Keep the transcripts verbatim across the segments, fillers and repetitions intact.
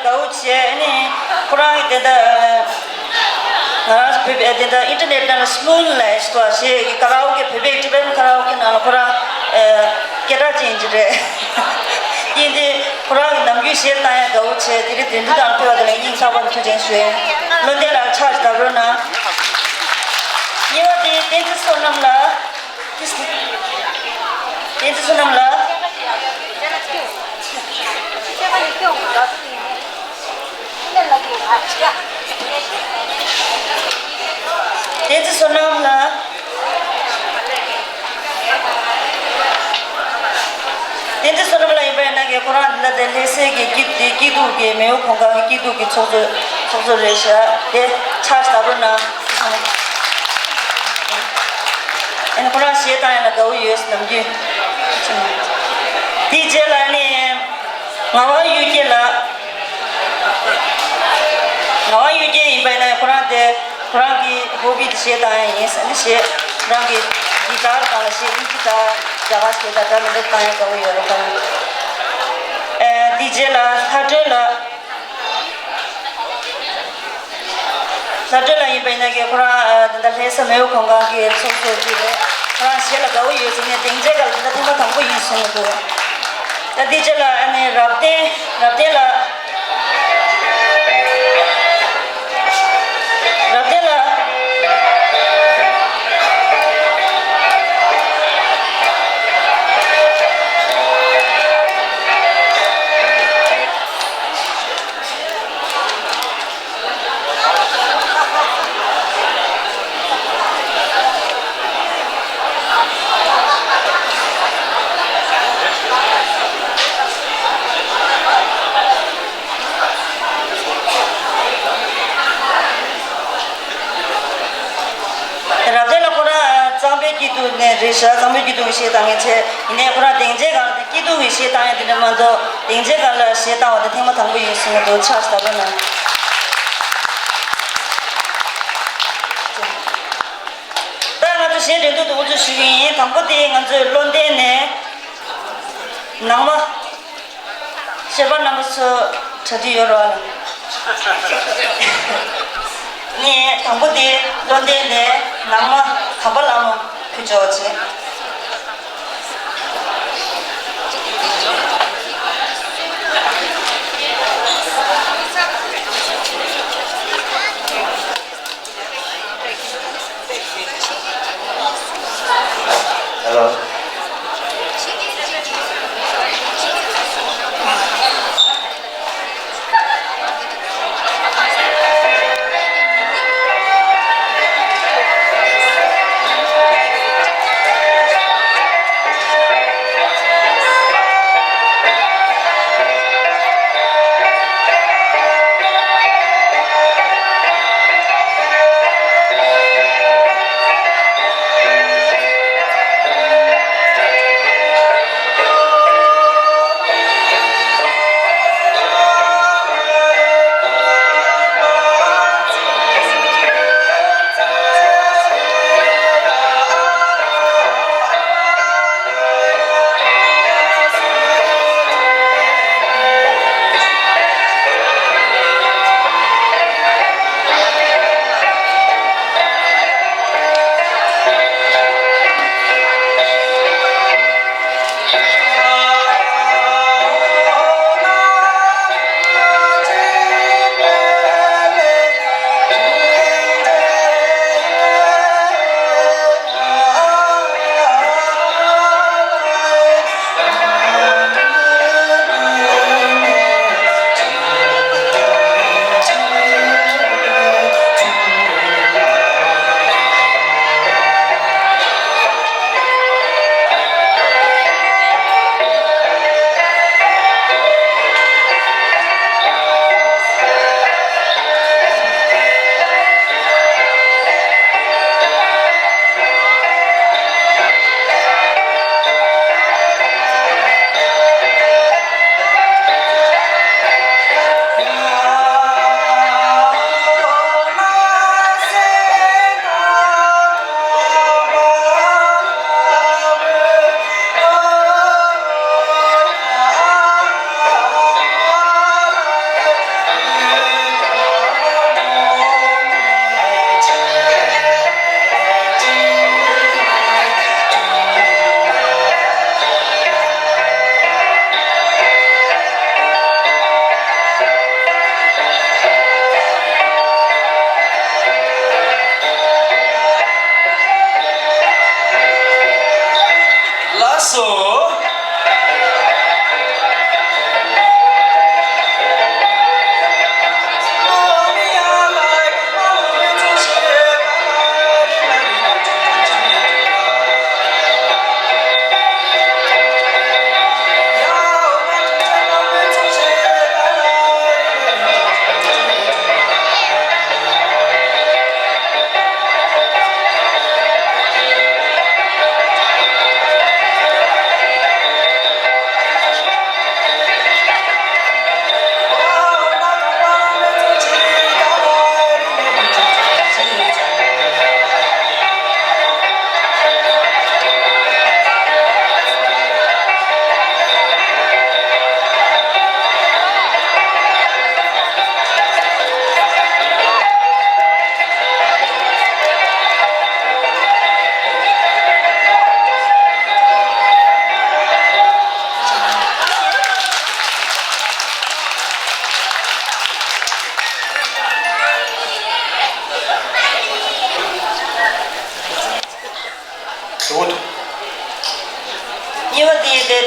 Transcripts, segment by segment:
དགའ་བོ་བྱས་ནས་ཁོ་རང་གི་དེ་འདྲ་ང་རང་ཚོ་བོད་པའི་དེ་འདྲ་ཨིན་ཊར་ནེཊ་ནང་ལ་སི་མུན་ལབ་ཞིག་འདུག་ཞེས་ཀྱི་ཀ་ར་ཨོ་ཀེ་བོད་པའི་ཊི་བེ་ཊན་ཀ་ར་ཨོ་ཀེ་ནང་ལ་ཁོ་རང་སྐད་གྲགས་ཅན་ཅིག་རེད། ཡིན་ཏེ་ཁོ་རང་གི་ནམ་རྒྱུན་གཞས་བཏང་ཡ་དགའ་བོ་བྱས་དེ་རིང་དེ་འདྲ་དང་ཕེབས་པ་དེ་ལ་སྙིང་ཐག་པ་ནས་ཐུགས་རྗེ་ཆེ་ཞུ་ཡ་ཡིན། བློ་ལྡན་ལགས་ཕྱག་ཞིག་བརྡབ་རོགས་གནང་། གཉིས་པ་དེ་བསྟན་འཛིན་བསོད་ནམས་ལགས། བསྟན་འཛིན་བསོད་ནམས་ལགས། བསྟན་འཛིན་བསོད་ནམས་ལགས། བསྟན་འཛིན་བསོད་ནམས་ལགས་ཡིན་པ་ཡིན་ན་གི་ཁོ་རང་འདི་ལ་དེ་ལྷ་སའི་གི་སྐྱིད་དེ་སྐྱིད་སྡུག་གི་མེའོ་གོང་ཁང་གི་སྐྱིད་སྡུག་གི་ཚོགས་གཙོ་ཚོགས་གཙོ་རེད་ཤག་དེ་ཕྱག་ཞིག་བརྡབ་རོགས་གནང་། ཨ་ནི་ཁོ་རང་གཞས་བཏང་ཡ་ལ་དགའ་བོ་ཡོད་ནམ་རྒྱུན། དེའི་རྗེས་ལ་ནི་ངག་དབང་གཡུལ་རྒྱལ་ལགས། ངག་དབང་གཡུལ་རྒྱལ་ཡིན་པ་ཡིན་ན་ཁོ་རང་དེ་ཁོ་རང་གི་ཧོ་བི་དེ་གཞས་བཏང་ཡ་ཡིན་ཟེར་ནས་གཞས་རང་གི་གི་ཊར་སྒང་ལ་གཞས་དབྱིན་ཇི་དང་རྒྱ་གར་གཞས་དང་འདྲ་མི་འདྲ་བཏང་ཡ་དགའ་བོ་ཡོད་རེད་ཁོ་རང་། ཨ་དེའི་རྗེས་ལ་ལྷ་སྒྲོན་ལགས། ལྷ་སྒྲོན་ལགས་ཡིན་པ་ཡིན་ན་གི་ཁོ་རང་ཨ་དེ་འདྲ་ལྷ་ས་མེའོ་གོང་ཁང་གི་ཚོགས་གཙོ་ཅིག་རེད། ཁོ་རང་གཞས་ལ་དགའ་བོ་ཡོད་ཟེར་ནས་སྡིངས་ཆའི་སྒང་ལ་དེ་འདྲ་ཐེངས་མ་དང་པོ་ཡིན་གསུང་གི་འདུག་ད་དེ་རྗེས་ལ་ཨ་ནི་རབ་བརྟན་རབ་བརྟན་ལགས། རབ་བརྟན་ལགས། རབ་བརྟན་ལགས་ཁོ་རང་གཙང་པོའི་སྐྱིད་སྡུག་ནས་རེད་ཤག་གཙང་པོའི་སྐྱིད་སྡུག་གི་གཞས་བཏང་མཁན་བྱས། ཡིན་ནའི་ཁོ་རང་སྡིངས་ཆའི་སྒང་ལ་སྐྱིད་སྡུག་གི་གཞས་བཏང་ཡ་དེ་འདྲ་མ་གཏོགས་སྡིངས་ཆའི་སྒང་ལ་གཞས་བཏང་བ་དེ་ཐེངས་མ་དང་པོ་ཡིན་གསུང་གི་འདུག་ཕྱག་ཞིག་བརྡབ་རོགས་གནང་། ད་ང་ཚོ་གཞས་འགྲན་བསྡུར་དུ་འགོ་འཛུགས་ཞུ་གི་ཡིན། དང་པོ་དེ་ང་ཚོའི་བློ་ལྡན་ནས་ནང་མ། གཞས་པ་རྣམ་པ་ཚོ་གྲ་སྒྲིག་ཡོད་རེད་བ། ངས་དང་པོ་དེ་བློ་ལྡན་ནས་ནང་མ་དམ་པ་ལྷ་མོ་ཕུལ་ཆོག་ཅེས།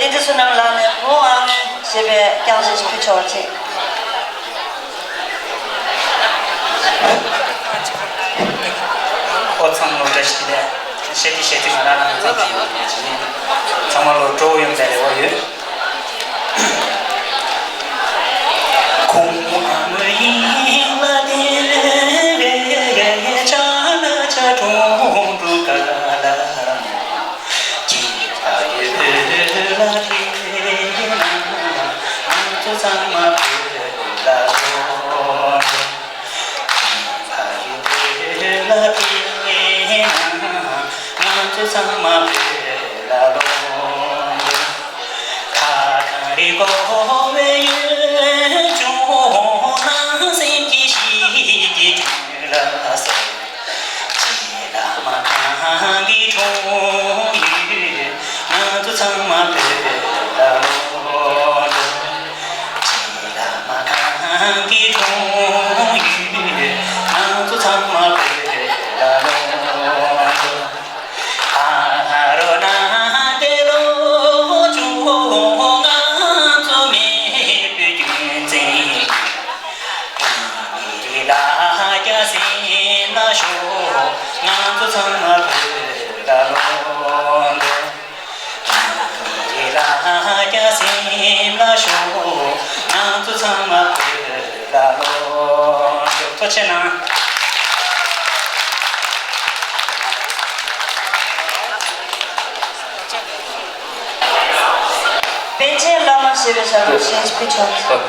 དེ་དུས་སུ་རྣམས་ལ་ནི་བུ་ཨང་ཞེས་པའི་བརྐྱངས་བཞེས་ཤིག་ཕུལ་ཆོག་ཅིག་ཨོ་ཚང་ལོ་བཀྲ་ཤིས་བདེ་ལེགས། ཤེས་ཀྱི་ཤེས་ཀྱི་ང་རང་ལ་ཚང་ཚང་ཡོད་པའི་ཇི་ནི་ཚང་མ་ལོ་སྤྲོ་བོ་ཡོང་བའི་རེ་བ་ཡོད། ཁོང་ཨ་མ་ཡིན་ལ་དེ་བས་ཆ་ན་ཆ་གྲོང་གྲོང་ག་ལ་མོ། ཁྱེད་ཕ་ཡུལ་ལ་དེ་ན་ང་ཚོ་ཚང་མ་བོད་ལ་ལོ། ཕ་ཡུལ་ལ་ཕེབས་ན་ང་ཚོ་ཚང་མ་བོད་ལ་ལོངས། ཁ་ཁ་རི་གོ་བའི་ཡུལ་ལྗོངས་ན་སེམས་ཀྱི་གཤིས་ཀྱི་སྒྲོན་ལ་སོགས། རྗེ་བླ་མ་གང་གི་འཁྲུངས་ཡུལ་ང་ཚོ་ཚང་མ་བོད་ལ་ལོངས། རྗེ་བླ་མ་གང་གི་འཁྲུངས་ཡུལ་ང་ཚོ་ཚང་མ་བོད་ལ་ལོངས། ཨ་རོ་ན་དེ་ལོ་ཆུང་ང་ཚོ་མེས་པོའི་རྒྱུད་འཛིན། མི་རིགས་ལ་རྒྱ་སེམས་ལ་ཤོག་ང་ཚོ་ཚང་མ་བོད་ལ་ལོངས། ལ་རྒྱ་སེམས་ལ་ཤོག་ང་ཚོ་ཚང་མ་བོད་ལ་ལོངས། ཐུགས་རྗེ་གནང་། པཎ་ཆེན་བླ་མ་ཞེས་པའི་ཞབས་བྲོ་གཞན་ཞིག་ཕུལ་ཆོག་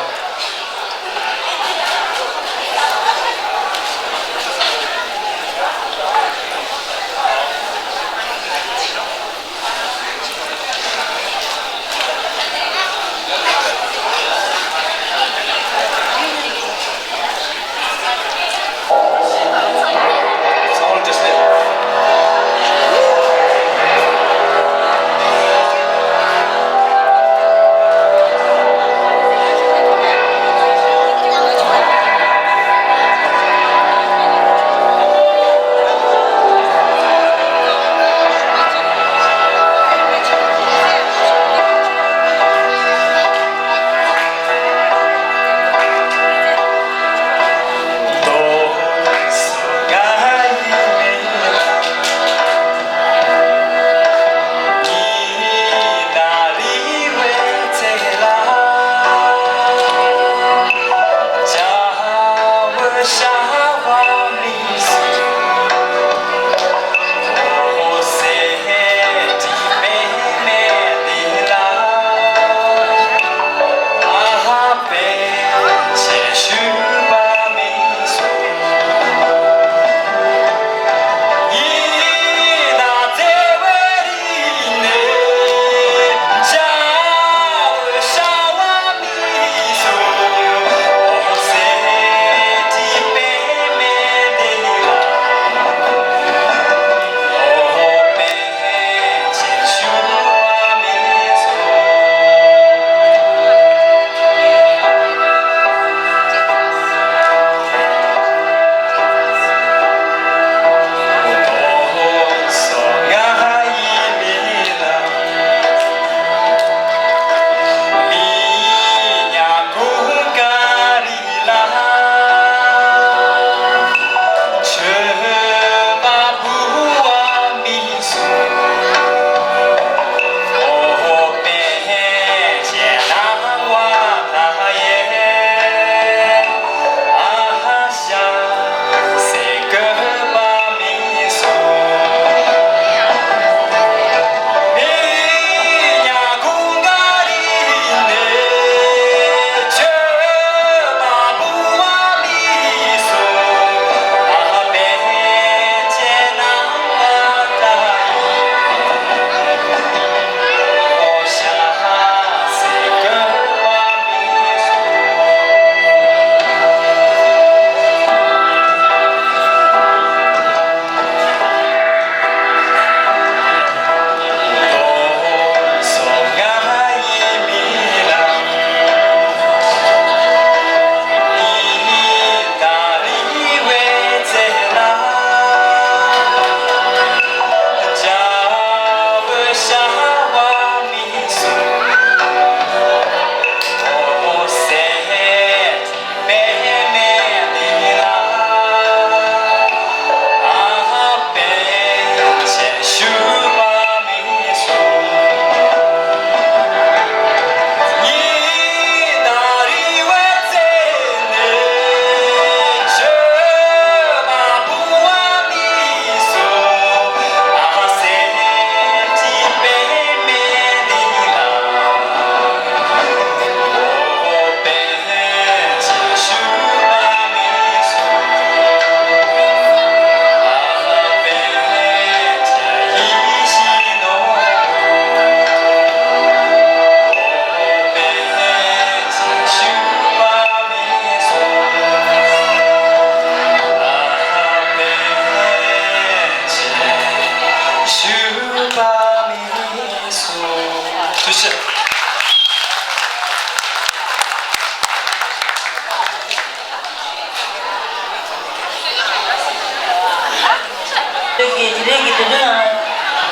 དེ་དུས་ནང་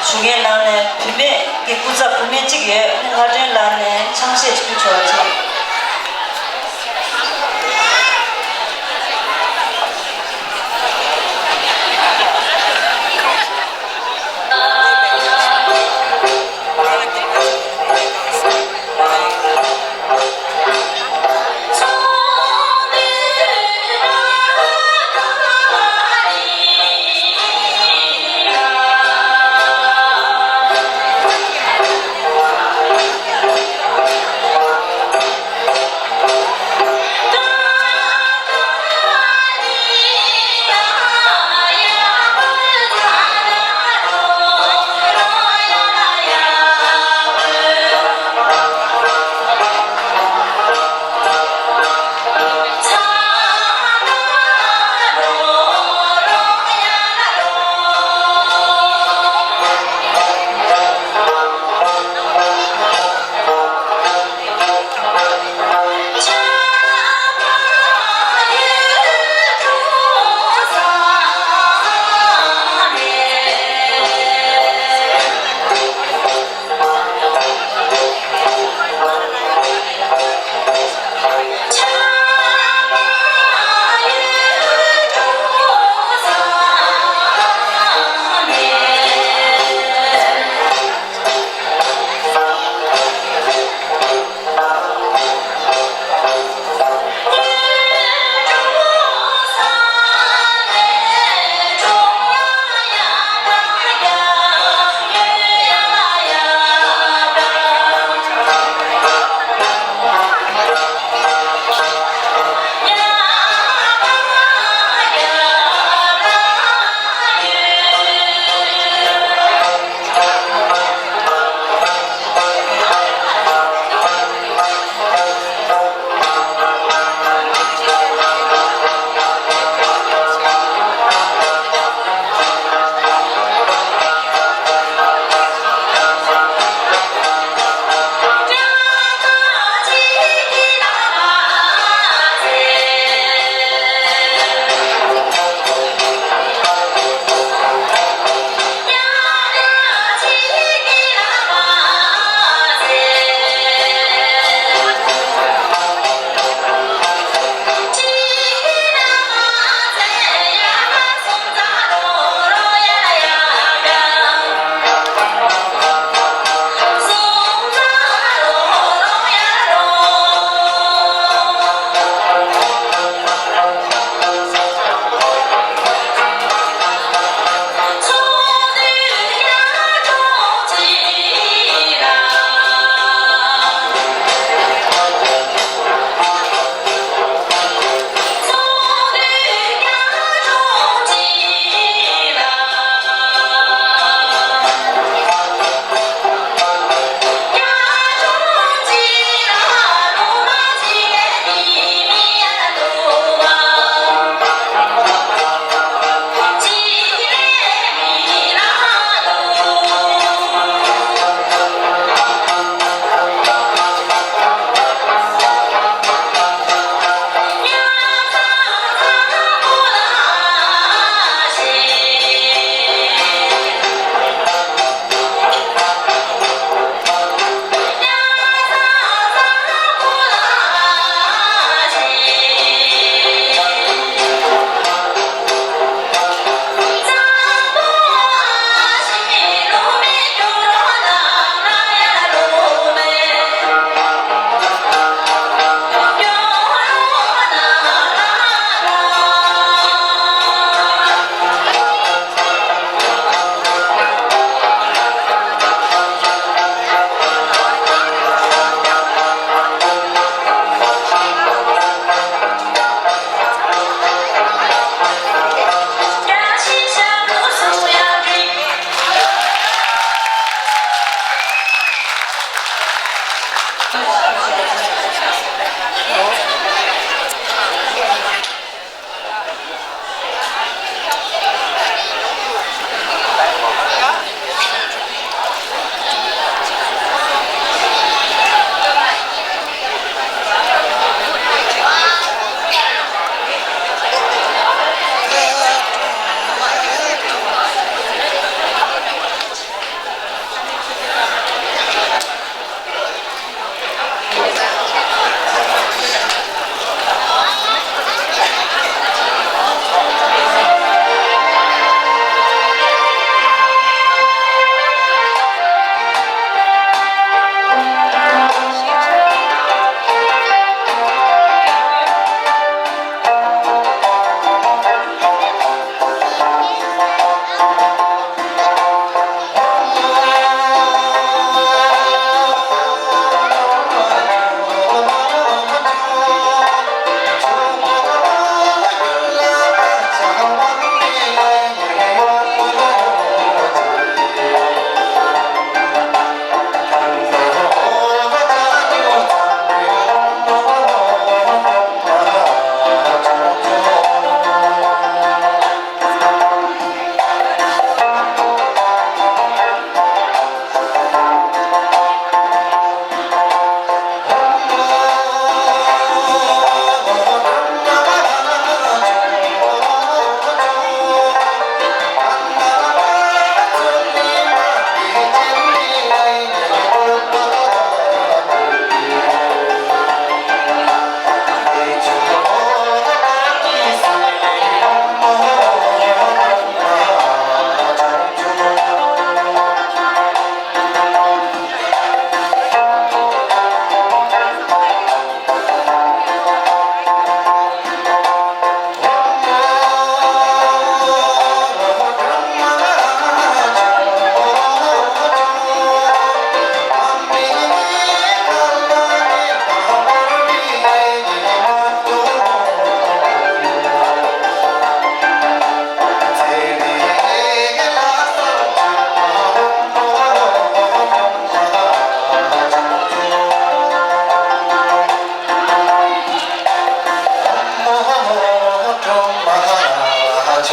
ཞུ་མཁན་ནང་ནས་བུད་མེད་ཀྱི་སྐུ་ཚབ་བུད་མེད་གཅིག་ཡོད། ལྷ་སྒྲོན་ལགས་ནས་ཆང་བཤད་ཅིག་ཕུལ་ཆོག་ཅིག་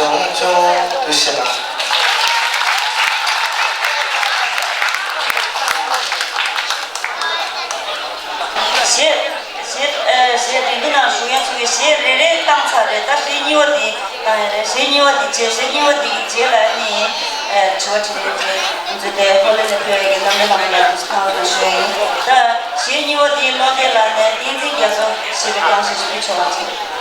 ཡོང་ཆོག་ཏུ་ཞེ་ན། གཞས་གཞས་ཨ་གཞས་དེ་འདི་ནང་ཞུགས་མཁན་ཚོ་གིས་གཞས་རེ་རེ་བཏང་ཚར་རེད། ད་གཞས་གཉིས་པ་དེ་བཏང་ཡ་རེད། གཞས་གཉིས་པ་དེ་རྗེས་གཞས་གཉིས་པ་དེ་གི་རྗེས་ལ་ནི་ཨ་དྲི་བ་དྲིས་ལན་དེ་འཛུལ་ཏེ་ཧོ་ལེ་ནས་ཕེབས་པའི་གི་རྣམ་པ་ལྷན་རྒྱས་ལ་ཐུགས་རྗེ་ཆེ་ཞུ་ཡ་ཡིན། ད་གཞས་གཉིས་པ་དེ་བློ་བདེ་ལགས་ནས་བསྟན་འཛིན་རྒྱ་མཚོ་ཞེས་པའི་རྐང་གཞས་ཤིག་ཕུལ་ཆོག་པ་བྱེད།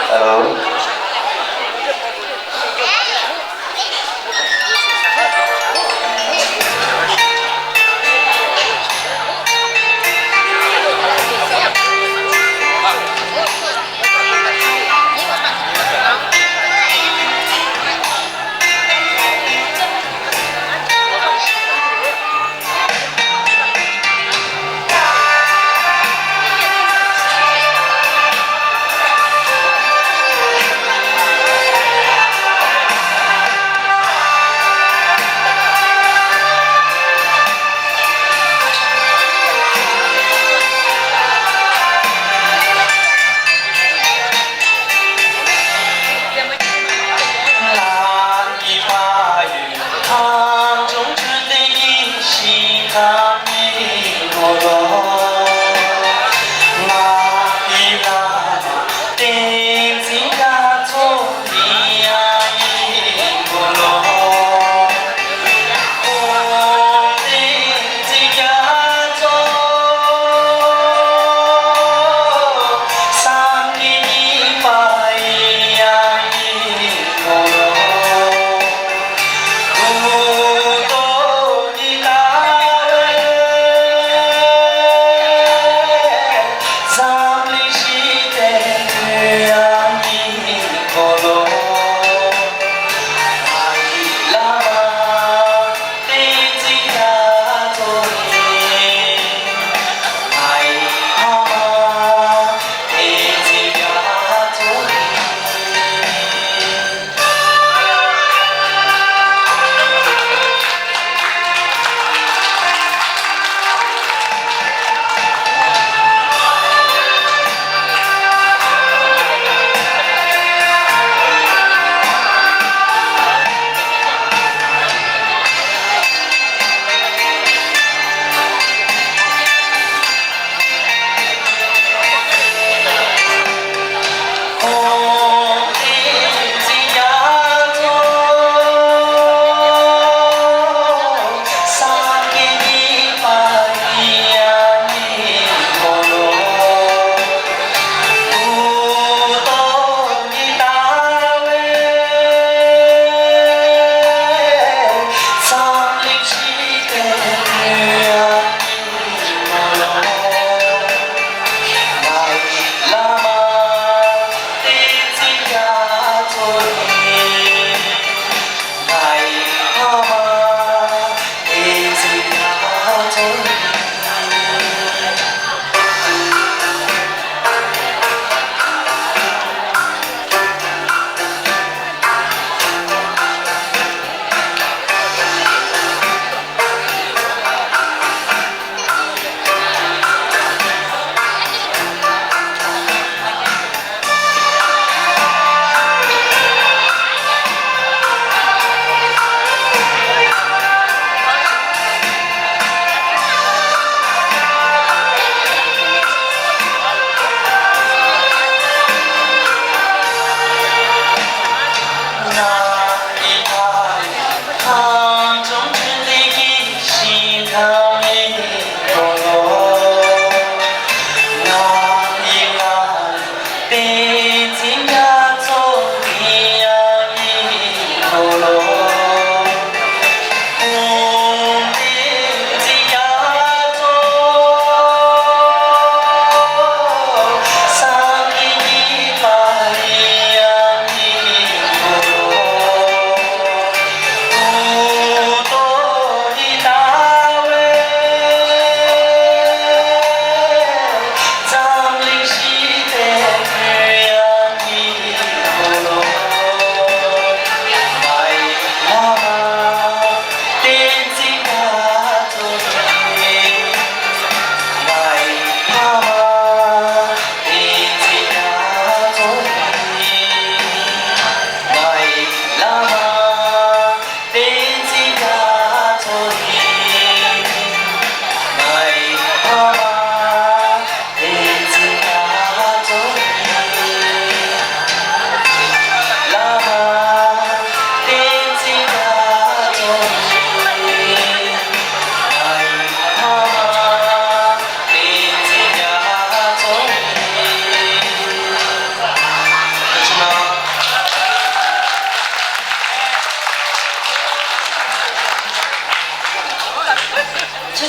Hello.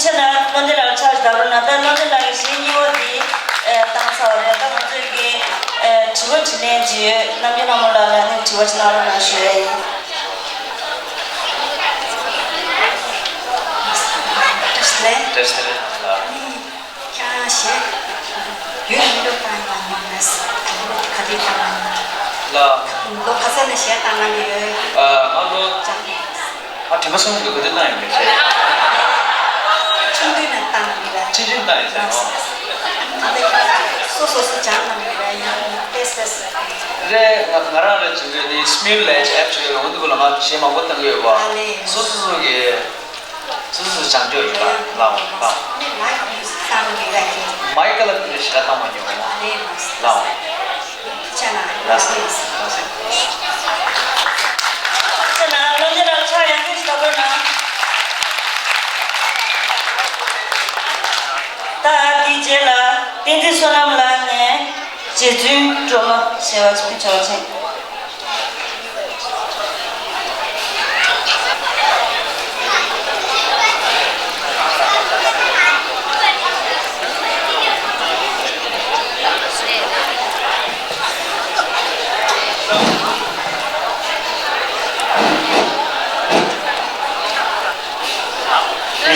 ཁྱེད་རང་བློ་འདྲི་ལགས་ཕྱག་བརྡབ་རོགས་གནང་། ད་བློ་འདྲི་ལགས་ཀྱིས་གཞས་གཉིས་པ་འདི་བཏང་ཚར་བ་རེད། ད་ང་ཚོས་ཀྱི་དྲི་བ་དྲིས་ལན་ཅིག་ཡོད། རྣམ་རྒྱལ་ལྷ་མོ་ལགས་ལ་ནི་དྲི་བ་ཅིག་གནང་རོགས་གནང་ཞུ་ཡ་ཡིན། བཀྲ་ཤིས་བདེ་ལེགས། བཀྲ་ཤིས་བདེ་ལེགས། ཁྱེད་རང་གཞས་ཡུན་རིང་པོ་བཏང་ཡོད་མ་རེད། ད་ལོ་ག་དུས་བཏང་ཡོད། ལ། ལོ་ག་ཚོད་ནས་གཞས་བཏང་གནང་གི་ཡོད། ཨ། ང་ལོ། ལྕམ། ཨ། དྲན་པ་སོང་གི། ག་དུས་བཏང་ཡོད་མེད་ཤེས། ཆུང་དུས་ནས་བཏང་གི་རེད། ཆུང་ཆུང་བཏང་ཡོད་ཟེར། ཨ། ད་ལྟ་སོ་སོ་སོ་སྦྱངས་གནང་གི་རེད། ཡང་ཏོག་ཙམ་ཏོག་ཙམ། རེད། ང་ང་རང་རེད་བྱུང་ཡོད་དེ། སྨིར་ལེ་ཅི་ཨེབ་བྱས་ཡོད། འོ་འདི་གུ་ལ་ང་གཞས་མང་པོ་བཏང་གི་ཡོད་པ། ཨ་ལེ། སོ་སོ་སོ་གི་སོ་སོ་སོ་སྦྱང་འཇོག་ཡོད་པ། ལའོ་ལའོ། མི་ལའིབ་མིའུ་ཟིག་བཏང་གི་རེད་དེ། མའི་ཀ་ལ་དེ་འདྲ་ཞེ་དྲག་བཏང་མ་མྱོང་། ཨ་ལེ་མ་ཟིག་ལའོ། ཁྱེད་རང་ལ་སེ། ལ་སེ། ཁྱེད་རང་བློ་འདྲི་ལགས་ཕྱག་ཡང་ཁྱེད་ཀྱི་ལྟ་བུ་ན། ད་དེའི་རྗེས་ལ་བསྟན་འཛིན་བསོད་ནམས་ལགས་ནས་རྗེ་བཙུན་སྒྲོལ་མ་ཞེས་པ་ཅིག་ཕུལ་ཆོག་ཅིང་།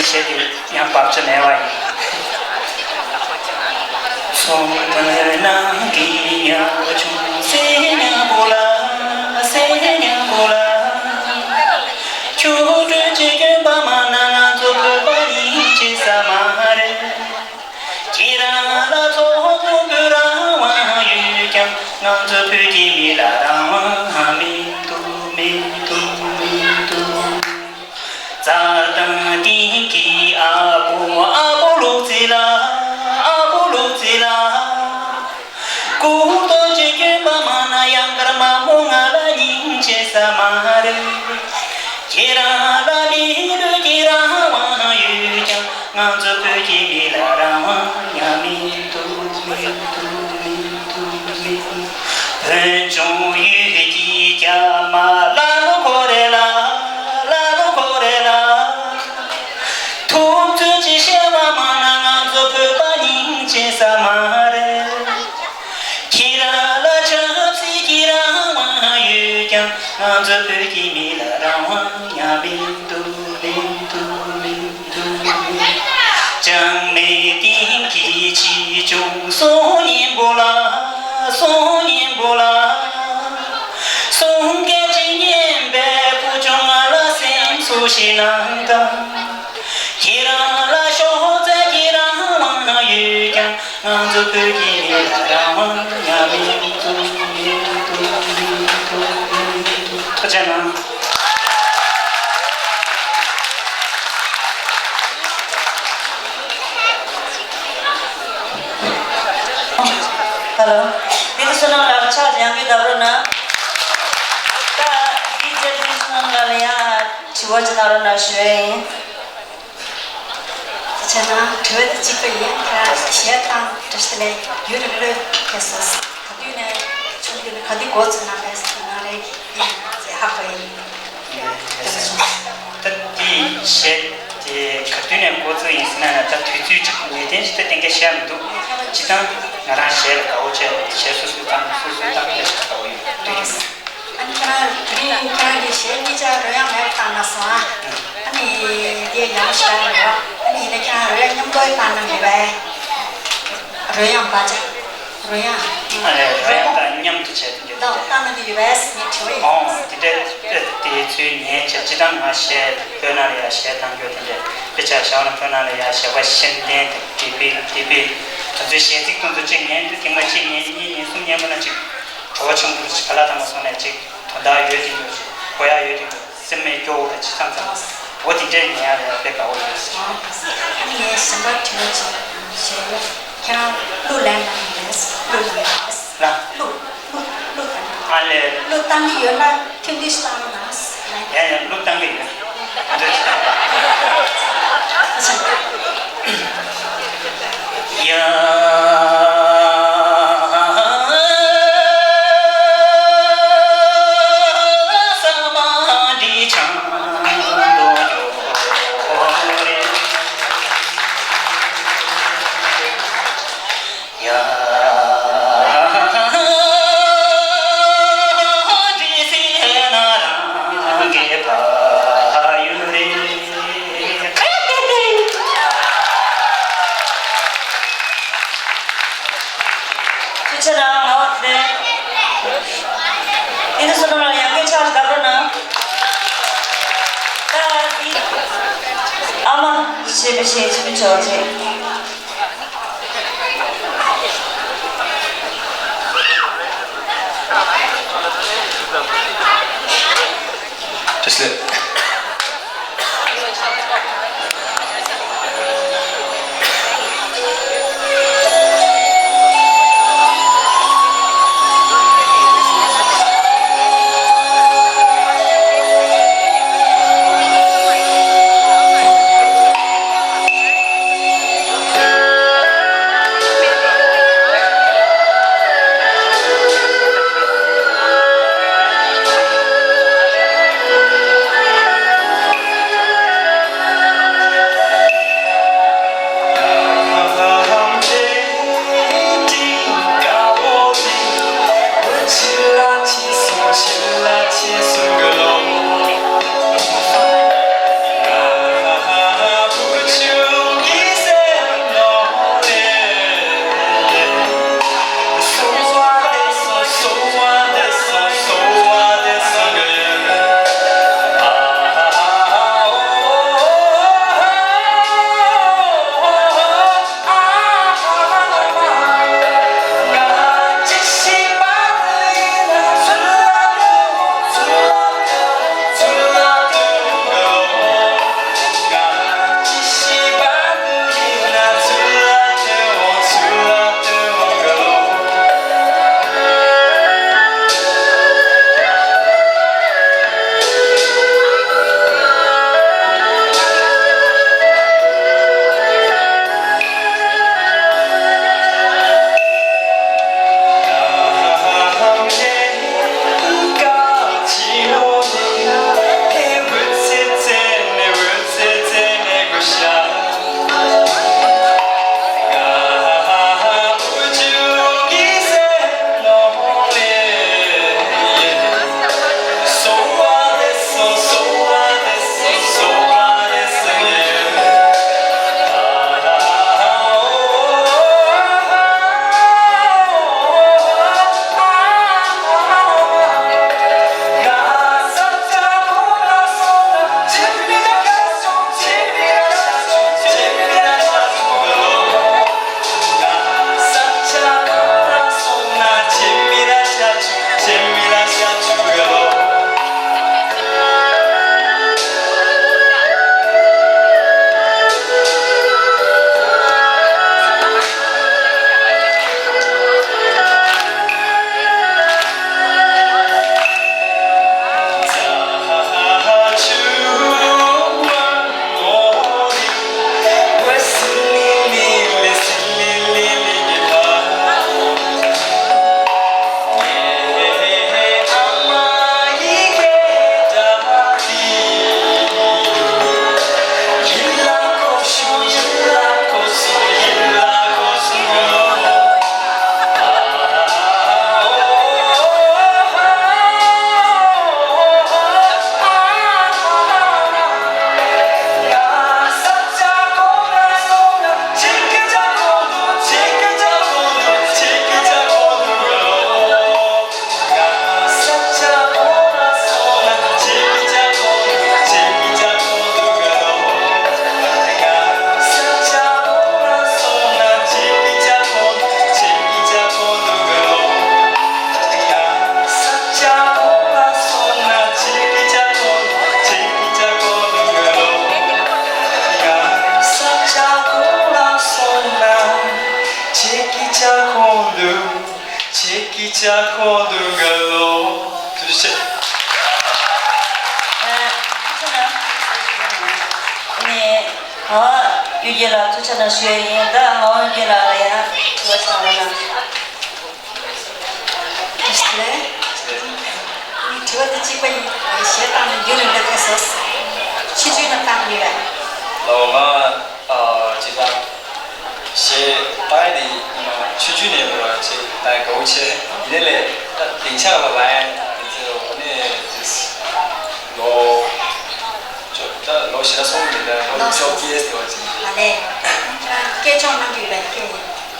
གཞས་དེ་ཡང་བབ་ཆ་མེད་པ་ཡིན། མཚོ་མོའི་ནང་གི་ཉ་ཆུང་སེ་ཉ་པོ་ལ། སེ་ཉ་པོ་ལ། ཁྱོད་སྤྲོད་ཅིག་གྱོན་པ་མ་ན་ང་ཚོ་བོད་པ་ཡིན་ཅེས་ས་མ་རེད། ཁྱེད་རང་ལ་ཚོགས་འདུ་འབུལ་རང་དབང་ཡོད་ཀྱང་། ང་ཚོ་བོད་ཀྱི་མི་ལ་རང་དབང་མི་འདུག་མི་འདུག་མི་འདུག་རྩྭ་ཐང་སྟེང་གི་ཨ་ཕོ། ཨ་ཕོ་ལུག་རྫི་ལ། ཨ་ཕོ་ལུག་རྫི་ལ། གུར་ཏོ་གཅིག་གྱོན་པ་མ་ན་ཡང་དཀར་དམར་མོ་ང་ལ་སྙིང་རྗེ་ས་མ་རེད། ཁྱེད་རང་ལ་མི་ལུས་ཀྱི་རང་དབང་ཡོད་ཀྱང་། ང་ཚོ་བོད་ཀྱི་མི་ལ་རང་དབང་ཡང་མི་འདུག་མི་འདུག་མི་འདུག་མི་འདུག་བོད་ལྗོངས་ཡུལ་གྱི་རྒྱ་མ། ལ་ལོ་ཁོ་རེ་ལ། ལ་ལོ་ཁོ་རེ་ལ། ཐུབ་ཚོད་ཅིག་བཤད་པ་མ་ན་ང་ཚོ་བོད་པ་སྙིང་རྗེ་ས་མ་རེད། ཁྱེད་རང་ལ་ཆབ་སྲིད་ཀྱི་རང་དབང་ཡོད་ཀྱང་། ང་ཚོ་བོད་ཀྱི་མི་ལ་རང་དབང་ཡང་མི་འདུག་མི་འདུག་མི་འདུག་ལྕང་མའི་སྟེང་གི་བྱིས་ཆུང་སོ་སྙིང་པོ་ལ། སོ་སྙིང་པོ་ལ། སོང་སྐད་ཅིག་སྙན་པའི་བུ་ཆུང་ང་ལ་སེམས་གསོ་ཞིག་གནང་དང་། ཁྱེད་རང་ལ་ཤོག་རྩལ་གྱི་རང་དབང་ཡོད་ཀྱང་། ང་ཚོ་བོད་ཀྱི་མི་ལ་རང་དབང་ཡང་མི་འདུག་མི་འདུག་མི་འདུག་མི་འདུག་ཐུགས་རྗེ་གནང་། ཧེ་ལོ། བསྟན་འཛིན་བསོད་ནམས་ལགས་ཕྱག་ཡང་བསྐྱར་བརྡབ་རོགས་གནང་། ད་འདིའི་རྗེས་བསྟན་འཛིན་བསོད་ནམས་ལགས་ལ་ཡང་དྲི་བ་ཅིག་གནང་རོགས་གནང་ཞུ་ཡ་ཡིན། བྱས་ན་དྲི་བ་འདི་གཅིག་པ་ཡིན། ད་གཞས་བཏང་བཀྲ་ཤིས་བདེ་ལེགས་ཡུན་རིང་ལོས་ཕེབས་སོང་། ག་དུས་ནས་བྱུང་དུས་ནས་ག་དུས་འགོ་ཚུགས་གནང་བས་ཟེར་ན་རེད་ཡིན་ཟེར་ཧ་གོ་ཡིན། ད་དེ་གཞས་དེ་ག་དུས་ནས་འགོ་ཚུགས་ཡིན་ཟེར་ན་ད་དུས་ཚོད་ཅིག་ངེས་གཏན་ཞིག་ད་གཏན་འཁེལ་བྱས་མི་འདུག་སྤྱིར་བཏང་ང་རང་གཞས་ལ་དགའ་བོ་བྱས། གཞས་སོ་སོའི་བཏང་སོ་སོའི་བཏང་དེ་དགའ་བོ་ཡོད་དུས་རེད། ཨ་ནི་ཁྱེད་རང་དེ་རིང་ཁྱེད་རང་གི་གཞས་གཉིས་ཆ་རོལ་དབྱངས་མེད་པ་བཏང་གནང་སོང་ཨ། ཨ་ནི་དེ་ཡག་པོ་ཞེ་དྲག་རེད་བ། ཨ་ནི་ཡིན་ན་ཁྱེད་རང་རོལ་དབྱངས་མཉམ་དུ་བཏང་གནང་གི་ཡོད་པས། རོལ་དབྱངས་བ་ཅ། རོལ་དབྱངས། ཨ་ལས་རོལ་དབྱངས་དང་མཉམ་དུ་བྱས་ཏེ་འདུག་བཏང་གནང་གི་ཡོད་པས་ངས་དྲི་བ་ཡིན། ཨོ་དེ་འདྲ་དེ་ཚོའི་ཉན་བྱས། སྤྱིར་བཏང་ང་གཞས་བོད་ནང་ལ་ཡ་གཞས་བཏང་རྒྱུ་དེ་འདྲ་དཔེ་ཆ་བཞག་ན་བོད་ནང་ལ་ཡ་གཞས་པ་ཤེས་ལྡན་དང་བདེ་སྤེལ་བདེ་སྤེལ་དེ་ཚོའི་གཞས་ཚིག་དེ་ཚོ་གཅིག་ཉན་དུས་ཐེངས་མ་གཅིག་ཉན་གཉིས་ཉན་གསུམ་ཉན་པ་ན་གཅིག་བྲོ་བ་ཆེན་པོ་ཞིག་ག་ལ་བཏང་བ་སོང་ནས་ཅིག་དོན་དག་ཡོད་དེ་ཡོད་ཅིག་གོ་ཡ་ཡོད་དེ་ཡོད་སེམས་མེད་སྐྱོ་བོ་དང་ཅི་ཚང་ཚང་འོ་དེ་འདྲའི་ཉན་ཡ་ལ་ཡ་དཔེ་དགའ་བོ་ཡོད། ངས་གཞན་པ་དྲི་བ་ཅིག་ཞུ་ཡ། ཁྱེད་རང་གླུ་ལེན་གནང་གི་རེད། གླུ་ལེན་གནང་གི་རེད། ལ། གླུ་གླུ་གླུ་གཏང་། ཨ་ལས། གླུ་གཏང་གི་ཡོད་ན་ཐུང་ཐུང་ཞིག་གཏང་རོགས་གནང་། ཡ་ཡ་གླུ་གཏང་གི་ཡོད། ཡ། ཆེ་ཆེ་ཆེ་ཆེ། ཁྱེད་ཀྱི་ལྕགས་ཁོང་དུ་ཁྱེད་ཀྱི་ལྕགས་ཁོང་དུ་འགྲོ། ཐུགས་རྗེ་ཆེ། ཨ་ནི་ངག་དབང་གཡུ་རྒྱལ་ལགས་ཐུགས་རྗེ་གནང་ཞུ་ཡ་ཡིན། ད་ངག་དབང་གཡུ་རྒྱལ་ལགས་ལ་ཡང་དྲི་བ་ཞིག་གནང་། དྲི་བ་དེ་གཅིག་པ་ཡིན། གཞས་བཏང་ནས་རྒྱུན་རིང་ལ་ཕེབས་སོང་། ཆེད་བརྗོད་གནང་བཏང་ཡོད་པས། ལགས་ང་ཨ་ཅི་ད། ཞེས་པའི་དེ་ཡིན་ནོ་ཆུ་ཆུ་ནས་འོ་ཅེས་ད་དགའ་བོ་ཆེ་ཡིན་ལས་ད་སྡིངས་ཆ་ལ་ལ་ཡང་དེ་ཚོ་ནས་དེ་ལོ་ཅོ་ད་ལོ་ཞེ་ད་སོང་མི་ད་ལོ་ཅོ་ཀེས་དེ་བ་ཅིག་ལ་ལས་སྐད་སྦྱོང་གནང་གི་ཡོད་པའི་སྐད་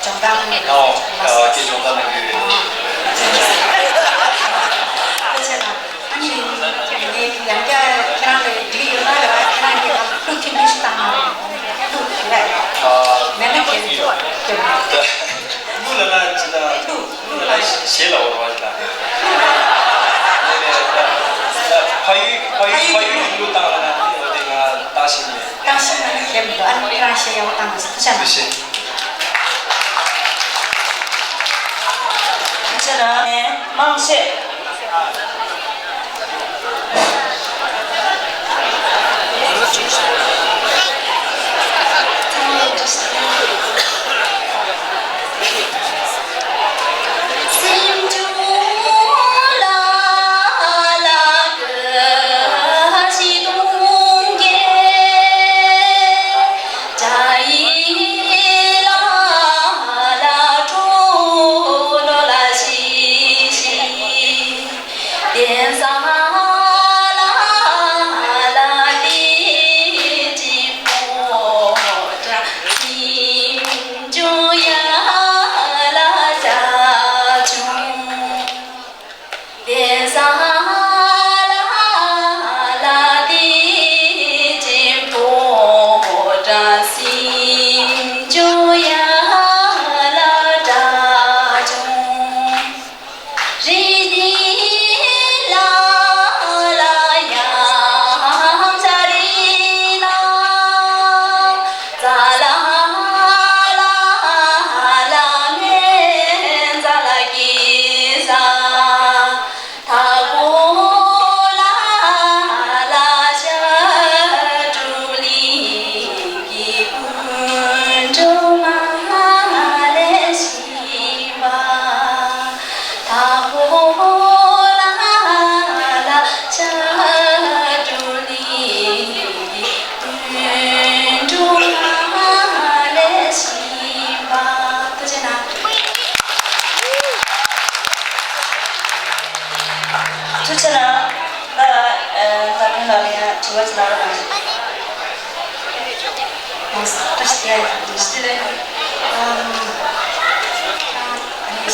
སྦྱོང་བརྡར་གནང་གི་ཡོད་པ་ཨོ་སྐད་སྦྱོང་བརྡར་གནང་གི་ཡོད། ཨ་ནི་ངས་ཡང་བསྐྱར་ཁྱེད་རང་ལ་འགྲིག་ཡོད་ན་རེ་བ་ཁྱེད་རང་གིས་ང་ལ་ཐུགས་མཐུན་མི་ཞིག་བཏང་ན་ཐུགས་ ལ་འོར་བ་ཞིག་དང་། ཕ་ཡུལ་ཕ་ཡུལ་ཕ་ཡུལ་གྱི་ལུགས་བཏང་ལ་ན་དེ་འོ་དེ་ང་བཏང་ཤེས་མེད། བཏང་ཤེས་མེད་ན་ཞེས་མི་འདུག་ཨ་ནི་ཁྱེད་རང་ཞེས་ཡག་པོ་བཏང་མ་སོང་། ཐུགས་རྗེ་གནང་། ཐུགས་རྗེ་གནང་། མང་ཆེ། ཐུགས་རྗེ་གནང་། ད་ད་ཕན་ལ་ཡང་དྲི་བ་ཅིག་ལབ་རོགས་གནང་། ཨ་ནི་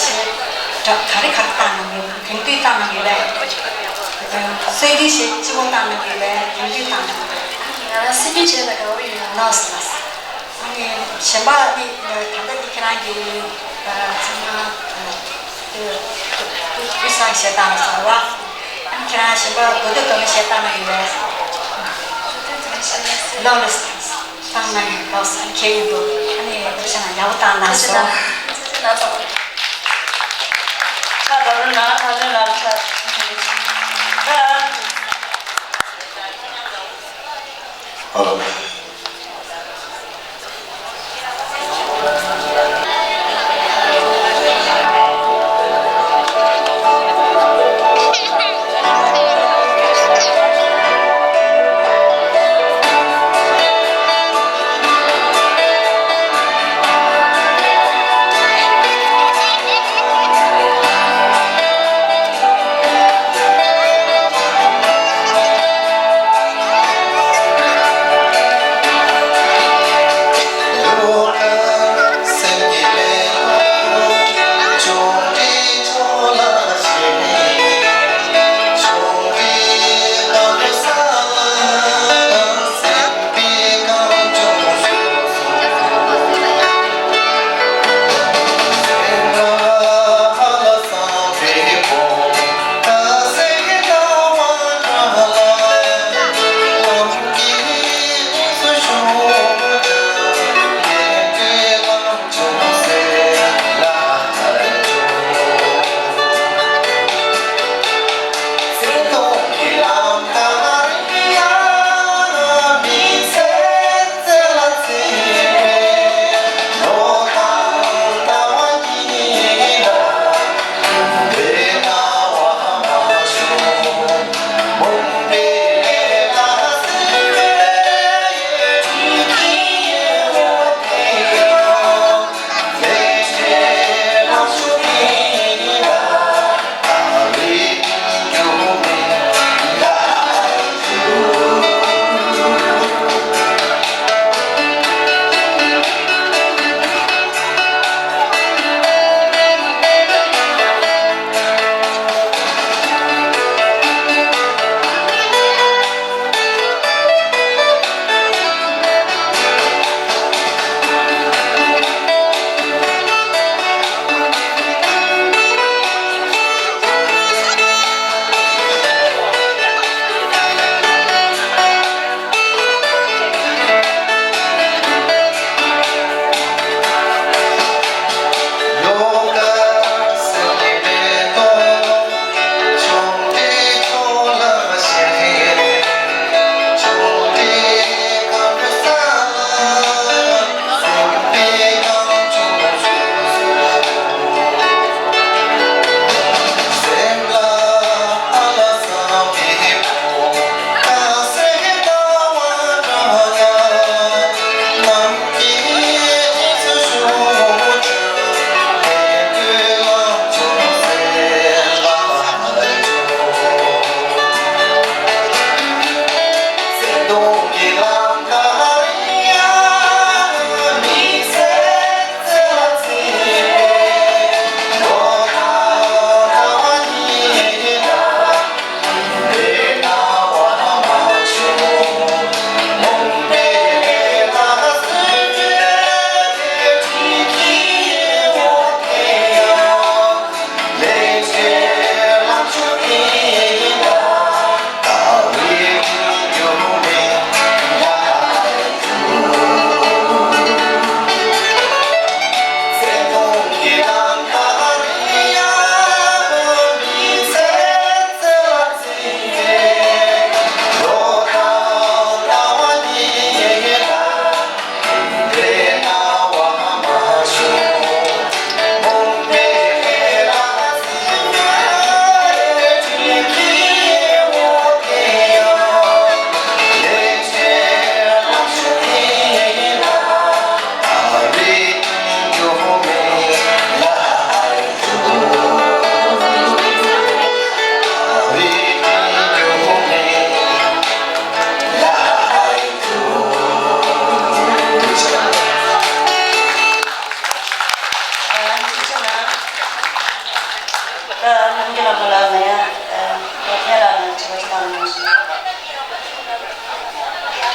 ག་རེ་ག་རེ་བཏང་གནང་ཡོད། དེང་དུས་བཏང་གནང་ཡོད་པས། སྲོལ་རྒྱུན་ཞིག་སྤྱི་བོ་བཏང་གནང་ཡོད་པས། དེང་དུས་བཏང་གནང་ཡོད་པས། ང་རང་སྲིད་པའི་ཆེད་ལ་དགའ་བོ་ཡོད། ལགས་སོ་ལགས་སོ། ཨ་ནི་གཞན་པ་ནི་ད་ལྟ་འདི་ཁྱེད་རང་གི་ཚང་མ། དེ་དབུས་གཙང་གཞས་བཏང་ལ་སོང་བ། ཁྱེད་རང་གཞན་པ་མདོ་སྟོད་དུ་གཞས་བཏང་ན་ཡོད་པས། ལགས་ལགས། བཏང་ན་ཡིན་ལགས་སོ། ཁྱེད་ཡིན་འདུག་ཨ་ནི་ཁྱེད་རང་ཡག་པོ་བཏང་ན་སོང་། ཁ་དོག་རུ་ན་ཁ་དོན་ལ་ཁ། ཨ།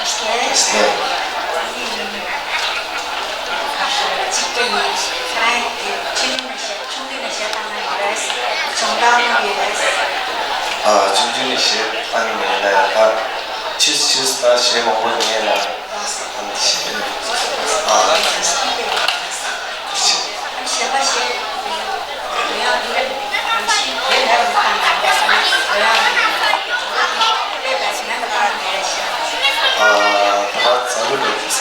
གཅིག་པ་ཡིན། ཁྱེད་རང་ཡིན་གྱི་ཆུང་དུས་ནས་བཤད། ཆུང་དུས་ནས་གཞས་བཏང་གནང་ཡོད་རེད། སྦྱོང་བརྡར་གནང་ཡོད་རེད། ཨ། ཆུང་དུས་ནས་གཞས་བཏང་ཡོད་ལ། ཨ། ཕྱིས་སུ་ཕྱིས་སུ་ད་གཞས་མང་པོ་ཉན་ལ། ཨ། གཞས། ཨ། གཞས། གཞས་པ་གཞས། ཡང་འདི་རེད། རང་བཞིན་དེ་ལས་རང་བཏང་ཡོད་རེད། ཡང་སླེབས་པའི་ཉན་ལ་བཏང་ཡོད་རེད་ཤག་ཨ། ད་ལྟ་འཛམ་བུ་གླིང་།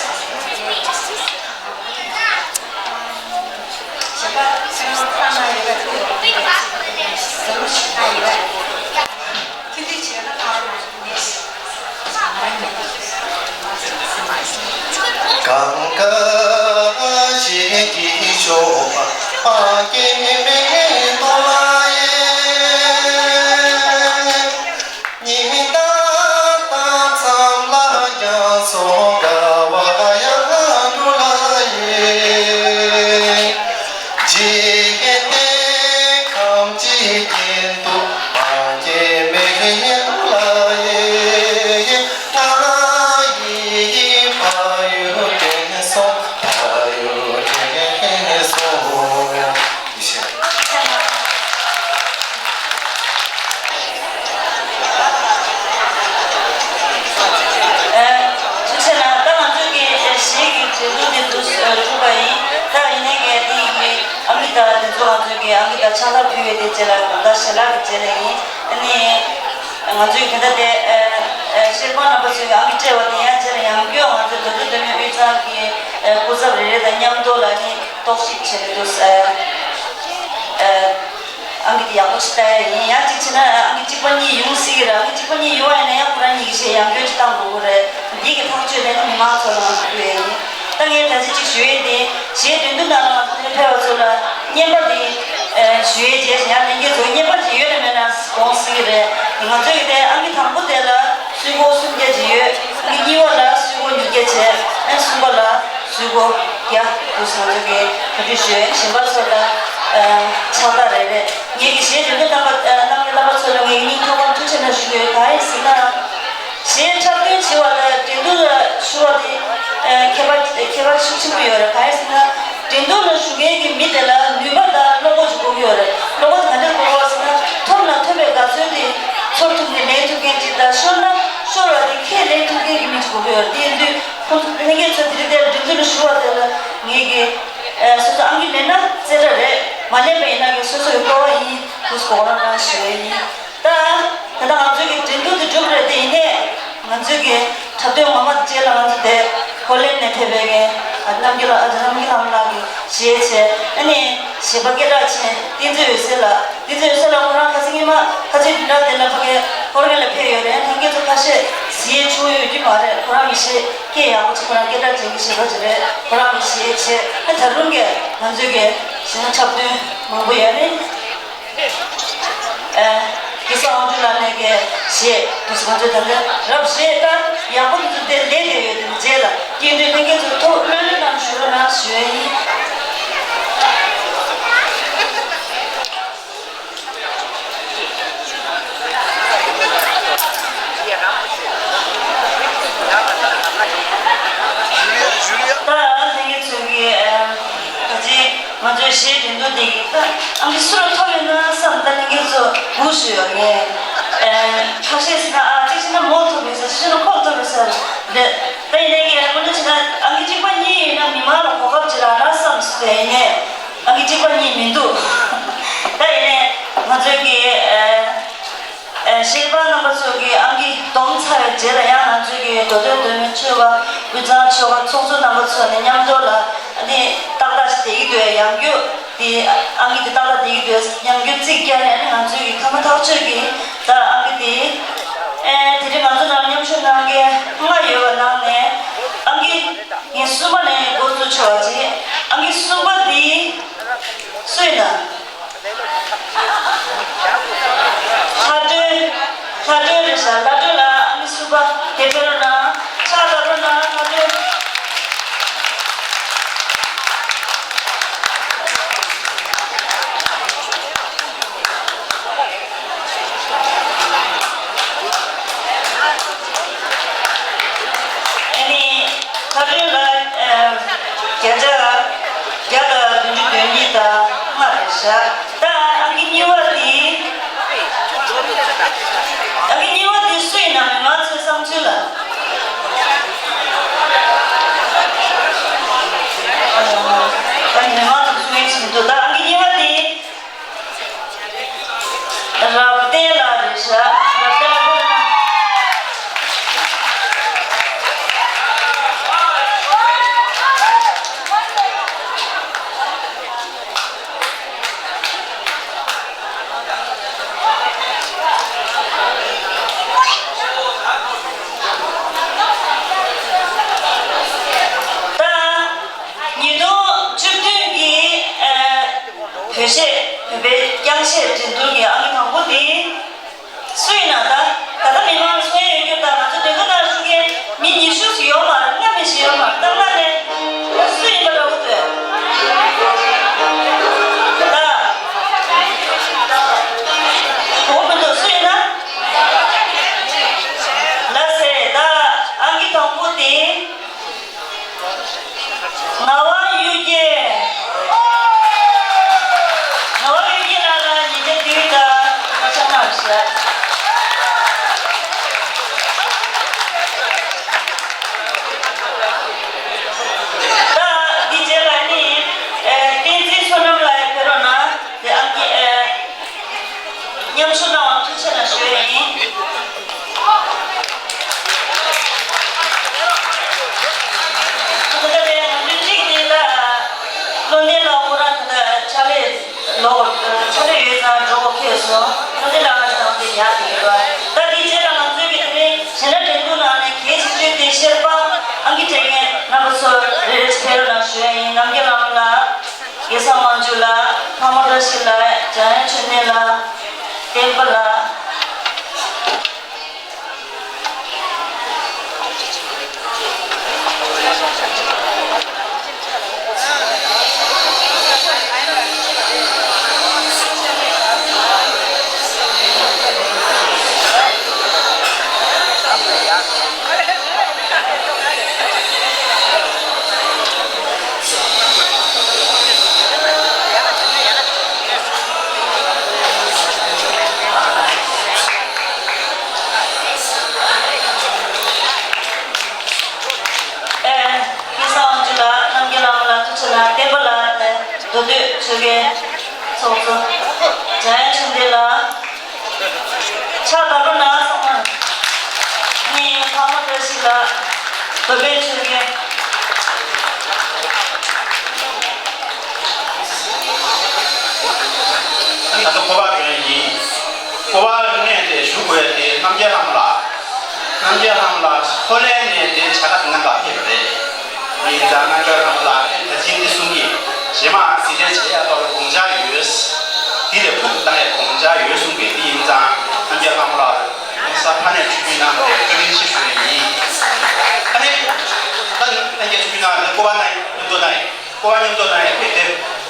གངྒཱ་ཞལ་གྱི་མཆོག་དཔལ་སྐྱེད་མེད་རྡོ་ལ་ཡེ། ཉི་མ་ཏག་ཏག་མཚམས་ལ་རྒྱ་མཚོ་དགའ་བ་ཡང་འགྲོ་ལ་ཡེ། འཇིག་རྟེན་ཁམས་ཀྱི་རྒྱན་དུ་དཔལ་སྐྱེད་མེད་རྡོ་ལ་ཡེ། ང་ཡི་ཕ་ཡུལ་དྲན་སོང་། ཕ་ཡུལ་དྲན་སོང་། ཨ། ཐུགས་རྗེ་ཆེ་གནང་། ད་ང་ཚོའི་གི་གཞས་ཀྱི་འགྲན་བསྡུར་དེ་འདུག་སེ་གྲུབ་པ་ཡིན། ད་ཡིན་ནའི་གི་དེ་ཡི་ཨང་ཀི་ད་དེ་ཚོ་ང་ཚོའི་གི་ཨང་ཀི་ད་ཕྱག་ལས་ཕུལ་བའི་དེ་རྗེས་ལ་དགོང་དག་ཞལ་ལག་གི་རྗེས་ལ་ཡིན། ཨ་ནི་ང་ཚོའི་གི་ད་ལྟ་དེ་ཨ་ཨ་ཤེར་ཕན་རྣམ་པ་ཚོའི་གི་ཨང་ཀི་སྤྲད་པ་དེ་ཡང་རྗེས་ལ་ཡང་བསྐྱར་ང་ཚོའི་དོན་གཅོད་འདེམས་ངོས་དབུས་གཙང་གི་ཨ་སྐུ་ཚབ་རེ་རེ་དང་མཉམ་དུ་ལ་ནི་རྟོག་ཞིབ་བྱས་ནས་འདུག་སེ། ཨ། ཨང་ཀི་དེ་ཡག་པོ་ཞིག་ལྟ་ཡ་ཡིན། ཡང་གཅིག་བྱས་ན་ཨང་ཀི་གཅིག་པ་གཉིས་ཡོང་སྲིད་ཀྱི་རེད། ཨང་ཀི་གཅིག་པ་གཉིས་ཡོང་བ་ཡིན་ན་ཡང་ཁོ་རང་གཉིས་ཀྱི་གཞས་ཡང་སྐྱོན་ཅིག་བཏང་དགོས་ཀྱི་རེད། འདི་གི་ཐག་གཅོད་ལེན་ན་མི་མང་ཚོ་ལ་ང་ཚོ་ཕུལ་ཡ་ཡིན། ད་ངས་ད་ཅི་གཅིག་ཞུ་ཡས་དེ་གཞས་འགྲན་བསྡུར་ནང་ལ་ང་ཚོ་ཕེབས་པ་ཚོ་ལ་རྔན་པ་དེ་ཨ་ཞུ་ཡས་བྱས། ཡང་ལྷན་རྒྱས་ཚོ་རྔན་པ་ཅིག་ཡོད་ན་མེད་ན་དགོངས་སྲིད་ཀྱི་རེད། ང་ཚོ་ཡི་དེ་ཨང་ཀི་དང་པོ་དེ་ལ་སུས་གོ་སུམ་བརྒྱ་ཅིག་ཡོད། ཨང་ཀི་གཉིས་པ་ལ་སུས་གོ་ཉིས་བརྒྱ་བྱས། ཨ་གསུམ་པ་ལ་སུས་གོ་བརྒྱ་དུ་བཟང་ཚོད་ཀྱི་གོ་སྒྲིག་ཞུ། གཞན་པ་ཚོ་ལ་ཨ་ཕྱག་རྟགས་རེ་རེ། ངེད་ཀྱི་གཞས་འགྲན་བསྡུར་རྣམ་པ་ཨ་རྣམ་པ་རྣམ་པ་ཚོ་ལ་ངེད་ཀྱི་སྙིང་ཐག་པ་ནས་ཐུགས་རྗེ་ཆེ་གནང་ཞུ་གི་ཡོད། གང་ཡིན་ཟེར་ན། གཞས་འཁྲབ་སྟོན་བྱེད་པ་དང་འགྲན་བསྡུར་ལ་ཞུགས་པ་དེ་ཨ་ཁྱད་པར་ཁྱད་པར་ཤུགས་ཆེན་པོ་ཡོད་རེད། གང་ཡིན་ཟེར་ན། འགྲན་བསྡུར་ལ་ཞུགས་མཁན་གྱི་མི་དེ་ལ་ནུས་པ་དང་བློ་ཁོག་ཅིག་དགོས་ཀྱི་ཡོད་རེད། བློ་ཁོག་དེ་ག་འདྲས་དགོས་ཀྱི་ཡོད་ཟེར་ན། ཐོབ་ན་ཐོབ་པའི་དགའ་ཚོར་དེ་ཚོར་ཐུབ་མཁན། ལེན་ཐུབ་མཁན་ཅིག་དང་། ཤོར་ན་ཤོར་བ་དེ་ཁས་ལེན་ཐུབ་མཁན་གྱི་མི་ཅིག་དགོས་ཀྱི་ཡོད་རེད། དེ་ཡིན་དུས་ཁོང་ཚོ་ལྷན་རྒྱས་ཚོ་དེ་རིང་དེར་འགྲན་བསྡུར་ལ་ཞུགས་པ་དེ་ལ་ངེད་ཀྱིས་ཨ་སོ་སོ་ཨང་ཀི་ལེན་ན་རྩེ་གྲ་རེད། མ་ལེན་པ་ཡིན་ན་གི་སོ་སོའི་སྤོབས་པ་ཡིན། དུས་གོ་རང་རང་ཞུ་ཡ་ཡིན། ད་ད་ལྟ་ང་ཚོའི་གི་འགྲན་བསྡུར་དེ་གྲུབ་རེད། དེ་ཡིན་ནའི་ང་ཚོའི་གི་འཁྲབ་སྟོན་ངོ་མ་དེ་རྗེས་ལ་ང་ཚོ་དེ་ཧོ་ལན་ནས་ཕེབས་པའི་གི་ཨ་རྣམ་རྒྱལ་ཨ་ཅག་རྣམ་རྒྱལ་ལྷ་མོ་ལགས་ཀྱིས་གཞས་བྱས། ཨ་ནི་གཞས་པ་སྐད་གྲགས་ཅན་བསྟན་འཛིན་འོད་ཟེར་ལགས། བསྟན་འཛིན་འོད་ཟེར་ལགས་ཁོ་རང་ཁ་སང་ཉི་མ་ཁ་སང་བདུན་ཕྲག་དེ་ལ་ཕ་གི་ཧོ་ལན་ལ་ཕེབས་ཡོད་རེད། ལྷན་རྒྱས་ཚོ་ཁ་ཤས་གཟིགས་ཡས་བྱུང་ཡོད་ཀྱི་མ་རེད། ཁོ་རང་གི་གཞས་སྐད་ཡག་པོ་ཅིག་ཁོ་རང་སྐད་གྲགས་ཅན་གྱི་གཞས་པ་ཅིག་རེད། ཁོ་རང་གི་གཞས་བྱས། ཨ་ད་རུང་གི་ང་ཚོའི་གི་གཞས་འཁྲབ་སྟོན་མང་པོ་ཡོད་རེད། ཨ་གེ་སར་དབང་ཕྱུག་ལགས་ནས་གི་གཞས་དུས་སུ་ང་ཚོའི་ད་ལྟ་རབ་གཞས་ལྟར་ཡག་པོ་དེ་ཚོ་དེ་ལས་བསྡད་ཡོད། དེ་རྗེས་ལ་སྐྱེལ་འདོད་ལྷན་རྒྱས་ཚོ་ཐུགས་ལྷོད་ལྷོད་གནང་ཞུ་རོགས་གནང་ཞུ་ཡ་ཡིན། ད་ལྷན་རྒྱས་ཚོ་གི་ཨ་ད་ཅི་ང་ཚོའི་གཞས་འགྲན་བསྡུར་དེ་གི་ད་ཨང་ཀི་སུ་ལ་ཐོབ་ཡོད་ན་བསམ། ད་ལྷན་རྒྱས་ཚོ་སྒུག་བཞུགས་ཡོད་ངས། ཨ་ཁ་ཤས་ཟེར་ན་ཨ་གཅིག་བྱས་ན་མོ་ཐོབ་ཡོད་ཟེར། གཅིག་བྱས་ན་ཁོ་ཐོབ་ཡོད་ཟེར་རེད། ད་ཡིན་ནའི་གི་ཨ་ནི་བྱས་ན་ཨང་ཀི་གཅིག་པ་གཉིས་ཡོད་ན་མི་མང་ལ་གོ་སྐབས་ཅིག་རག་ན་བསམ་ཟེར་ཡིན་ནའི། ཨང་ཀི་གཅིག་པ་གཉིས་མི་འདུག་ད་ཡིན་ནའི་ང་ཚོའི་གི་ཨ་ཨ་ཤེར་ཕན་རྣམ་པ་ཚོ་གི་ཨང་ཀི་བསྡོམས་ཚར་བའི་རྗེས་ལ་ཡང་ང་ཚོའི་གི་མདོ་སྟོད་མདོ་སྨད་ཆོལ་ཁ་དབུས་གཙང་ཆོལ་ཁ་ཚོགས་གཙོ་རྣམ་པ་ཚོ་ནས་མཉམ་དུ་ལ་ཨ་ནི་ཏག་ཏག་ཞིག་བསྡད་ཀྱི་འདུག་ཡང་བསྐྱར་དེ་ཨང་ཀི་དེ་ཏག་ཏག་བསྡད་ཀྱི་འདུག་ཡང་བསྐྱར་རྩིས་བརྒྱབ་ནས་ཨ་ནི་ང་ཚོའི་གི་མཐའ་མ་ཐག་གཅོད་ཀྱི་ད་ཨང་ཀི་དེ་ཨེ་དེ་རིང་ང་ཚོ་ནང་མཉམ་ཞུགས་གནང་མཁན་ལྔ་ཡོད་པ་ནང་ནས་ཨང་ཀི་ངས་གསུམ་པ་ནས་འགོ་བཙུགས་ཆོག་པ་བྱེད། ཨང་ཀི་གསུམ་པ་འདི་སུ་ཡིན་ན། ལྷ་སྒྲོན། ལྷ་སྒྲོན་རེད་ཤག་ལྷ་སྒྲོན་ལགས་ཨ་ནི་གསུམ་པ་དེ་ཕེབས་རོགས་གནང་། ཕྱག་རྡབ་རོགས་གནང་། ལྷ་སྒྲོན། ད་ཨང་ཀི་གཉིས་པ་དེ། ཨང་ཀི་གཉིས་པ་དེ་སུ་ཡིན་ན་མི་མང་ཚོའི་བསམ་ཚུལ་ལ། ད་མི་མང་ཚོ་སུ་ཡིན་ཟིན་འདུག་ད་ཨང་ཀི་གཉིས་པ་དེ། རབ་བརྟན་ལགས་རེད་ཤག་རབ་བརྟན་ལགས། ད་ཉིས་སྟོང་བཅུ་བདུན་གྱི་ཨ་བོད་གཞས་བོད་པའི་རྐྱང་གཞས་འགྲན་བསྡུར་གྱི་ཨང་ཀི་དང་པོ་དེ། སུ་ཡིན་ན་ད། ད་ལྟ་མི་མང་ཚོ་ཡོད་རྒྱུ་དང་ང་ཚོ་འདོན་ཁ་ནང་ཞུགས་མཁན་མི་ཉི་ཤུ་ཞིག་ཡོད་མ་རེད། ལྔ་མི་ཞིག་ཡོད་མ་རེད། ད་ལྔ་ནས་ད་སུ་ཡིན་པ་འདྲ་པོ་འདུག་ད་གོ་མི་འདུག་སུ་ཡིན་ན། ལགས་སེ། ད་ཨང་ཀི་དང་པོ་དེ། ངག་དབང་གཡུ་རྒྱལ། ངག་དབང་གཡུ་རྒྱལ་ལགས་ལ་ཉིས་བརྒྱ་བདུན་དང་ལྔ་བཅུ་ང་བཞི། ད་འདི་རྗེས་ལ་ནི་ཨེ་བསྟན་འཛིན་བསོད་ནམས་ལགས་ཕེབས་རོགས་གནང་། དེ་ཨང་ཀི་ཨེ། མཉམ་ཞུགས་གནང་བར་ཐུགས་རྗེ་ཆེ་ཞུ་ཡས་ཡིན། ད་ལྟ་དེ་ང་ཚོའི་ཅིག་དེ་ལ་བློ་ལྡན་ལགས་ཁོ་རང་ད་ལྟ་ཕྱག་ལས་ལོག་ཕྱག་ལས་ཡོད་ཙང་འགྲོ་དགོས་ཁེལ་སོང་། བློ་ལྡན་ལགས་ང་ཚོ་དེ་ཉར་དེ་ཡོད་པ། ད་དེ་རྗེས་ལ་ང་ཚོའི་གི་དེ་རིང་གཞས་སྣ་འགྲན་བསྡུར་ནང་ནས་གལ་ཆེ་ཤོས་དེ་ཤེར་པ་ཨང་ཀི་སྤྲད་མཁན་རྣམ་པ་ཚོ་རེ་རེ་ཕེབས་རོགས་གནང་ཞུ་ཡས་ཡིན། རྣམ་རྒྱལ་ལགས་ལ། སྐལ་བཟང་དབང་ཕྱུག་ལགས། འཕགས་མ་བཀྲ་ཤིས་ལགས། འཇམ་དབྱངས་ཆོས་ལྡན་ལགས། བསྟན་པ་ལགས། ཨེ། སྐལ་བཟང་དབང་ཕྱུག་ལགས། རྣམ་རྒྱལ་ལགས་ལ་ཐུགས་རྗེ་ཆེ་གནང་། བསྟན་པ་ལགས། མདོ་སྟོད་ཆོལ་ཁའི་ཚོགས་གཙོ། འཇམ་དབྱངས་ཆོས་ལྡན་ལགས། ཕྱག་བརྡབ་རོགས་གནང་། ཚང་མ་ནི་འཕགས་མ་བཀྲ་ཤིས་ལགས། རྡོ་སྦིས་ཆོལ་ཁའི། ད་ལྟ་སྐུ་པར་སྒྲོན་ཡིན། སྐུ་པར་ནས་དེ་ཞུ་དགོས་དེ་རྣམ་རྒྱལ་ལྷ་མོ་ལགས། རྣམ་རྒྱལ་ལྷ་མོ་ལགས་ཧོ་ལན་ནས་དེ་བྱ་དགའ་དེ་གནང་ག་ཕེབས་པ་རེད། ཡིན་ཙང་རྣམ་རྒྱལ་ལྷ་མོ་ལགས་ད་ཅི་འདི་གསུང་གི། རྗེས་མ་སི་ཏེ་བྱེད་ཡ་ཐོག་ལ་དགོངས་འཆར་ཡོད། དེ་ལས་ཕུགས་བཏང་ཡ་དགོངས་འཆར་ཡོད་གསུང་གི། དེ་ཡིན་ཙང་རྣམ་རྒྱལ་ལྷ་མོ་ལགས་ས་ཕ་ནས་ཆུ་ཆུ་གནང་བའི་བཀའ་དྲིན་ཆེ་ཞུ་ཡ་ཡིན། ཨ་ནི་ད་རྣམ་རྒྱལ་ཆུ་ཆུ་གནང་ནས་སྐུ་པར་གནང་ཡིན། མཉམ་དུ་གནང་ཡིན། སྐུ་པར་མཉམ་དུ་གནང་ཡིན། ཕེབས་ཕེབས།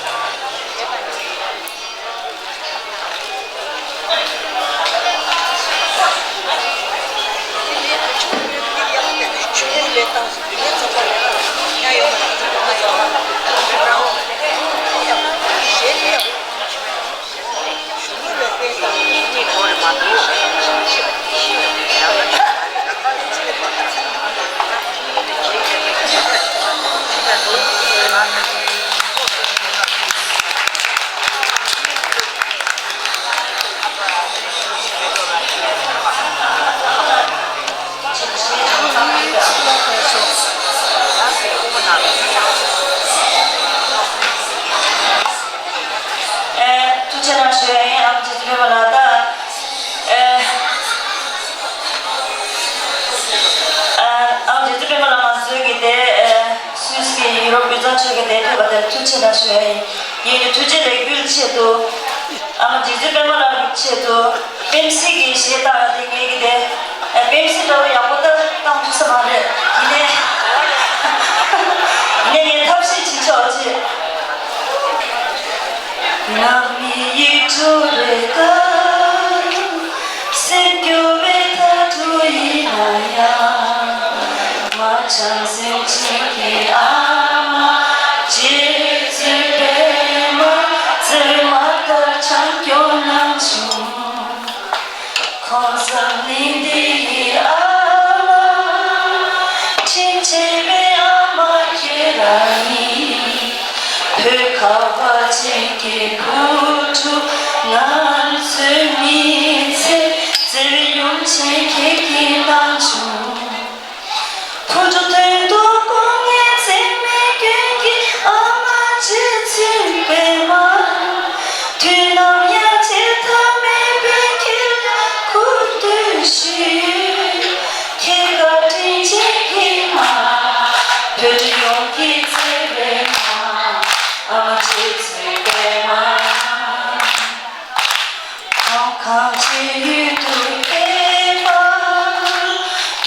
ཨེ། ཐུགས་རྗེ་གནང་ཞུ་ཡ་ཡིན། ཨ་མ་རྗེ་བཙུན་པད་མ་ལགས། ད་ཨེ། ཨ་མ་རྗེ་བཙུན་པད་མ་ལགས་ང་ཚོའི་གི་དེ་ཨེ། སུད་སི་གི་ཡུ་རོབ་དབུས་གཙང་ཆོལ་ཁའི་དེ་ཕེབས་པ་དེར་ཐུགས་རྗེ་གནང་ཞུ་ཡ་ཡིན། ཡིན་ནའི་ཐུགས་རྗེ་ལེགས་འབུལ་ཆེད་དུ། ཨ་མ་རྗེ་བཙུན་པད་མ་ལགས་ཀྱི་ཆེད་དུ་པེམ་སི་གི་གཞས་བཏང་ཡ་དེ་ངེད་ཀྱི་དེ། ཨ། པེམ་སི་འདྲ་བོ་ཡག་པོ་ད་བཏང་ཐུབ་ས་མ་རེད། ཡིན་ནའི། ཡིན་ནའི་ངས་ཐབས་ཤེས་བྱེད་ཆོག་ཅེས། ཅན་གྱི་བུ་ཕྲུག་ང་ཚོའི་མི་ཚེ་བརྩེ་བའི་ཡུམ་ཆེན་ཁྱེད་ཀྱིས་གནང་བྱུང་། བུ་ཕྲུག་དོན་དུ་དཀོན་གཉེར་འཛིན་མའི་མགོན་གྱི་ཨ་མ་རྗེ་བཙུན་པད་མ། དུས་ནམ་ཡང་བརྗེད་ཐབས་མེད་པའི་ཁྱེད་ལ་གུས་འདུད་ཞུ། ཁྱེད་བཀའ་དྲིན་ཅན་གྱི་མ། བོད་ཡོངས་ཀྱི་བརྩེ་བའི་མ། ཨ་མ་རྗེ་བཙུན་པད་མ། གང་གང་ཅི་ཡུལ་དུ་ཕེབས་པ།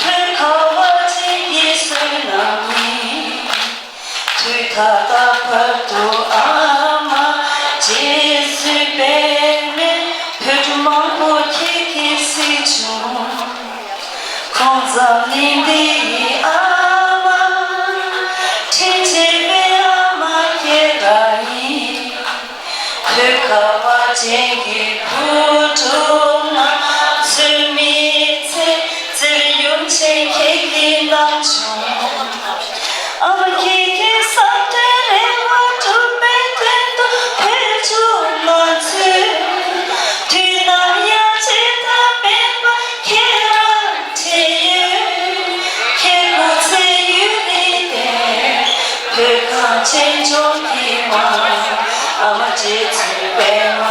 བོད་ཁ་བ་ཅན་གྱི་བསོད་ནམས་ཡིན། དུས་ད་ལྟ་བར་དུ་ཨ་མ་རྗེ་བཙུན་པད་མས་བོད་ཕྲུག་མང་པོ་ཁྱེད་ཀྱིས་གཟིགས་བྱུང་། ཁོང་འཛམ་གླིང་འདི་ཡི་ཨ་མ། དྲིན་ཆེ་བའི་ཨ་མ་ཁྱེད་རང་ཡིན། བོད་ཁ་བ་ཅན་གྱི་བུ་ཕྲུག་ང་ཚོའི་མི་ཚེ་བརྩེ་བའི་ཡུམ་ཆེན་ཁྱེད་ཀྱིས་གནང་བྱུང་། ཨ་མ་ཁྱེད་ཀྱི་བསམ་དོན་རེ་བ་འགྲུབ་པའི་དོན་དུ་བོད་ཕྲུག་ང་ཚོས་དུས་ནམ་ཡང་བརྗེད་ཐབས་མེད་པ་ཁྱེད་རང་བྲན་ཡོད། ཁྱེད་སྐུ་ཚེ་ཡུན་རིང་བརྟན། བོད་གངས་ཅན་ལྗོངས་ཀྱི་མ། ཨ་མ་རྗེ་བཙུན་པད་མ།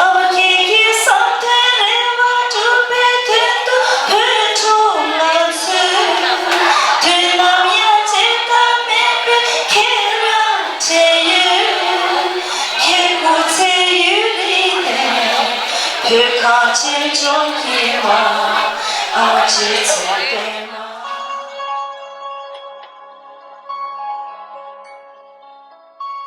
ཨ་མ་ཁྱེད་ཀྱི་བསམ་དོན་རེ་བ་འགྲུབ་པའི་དོན་དུ་བོད་ཕྲུག་ང་ཚོས་དུས་ནམ་ཡང་བརྗེད་ཐབས་མེད་པའི་ཁྱེད་རང་བྲན་ཡོད། ཁྱེད་སྐུ་ཚེ་ཡུན་རིང་བརྟན། བོད་གངས་ཅན་ལྗོངས་ཀྱི་མ། ཨ་མ་རྗེ་བཙུན་པད་མ།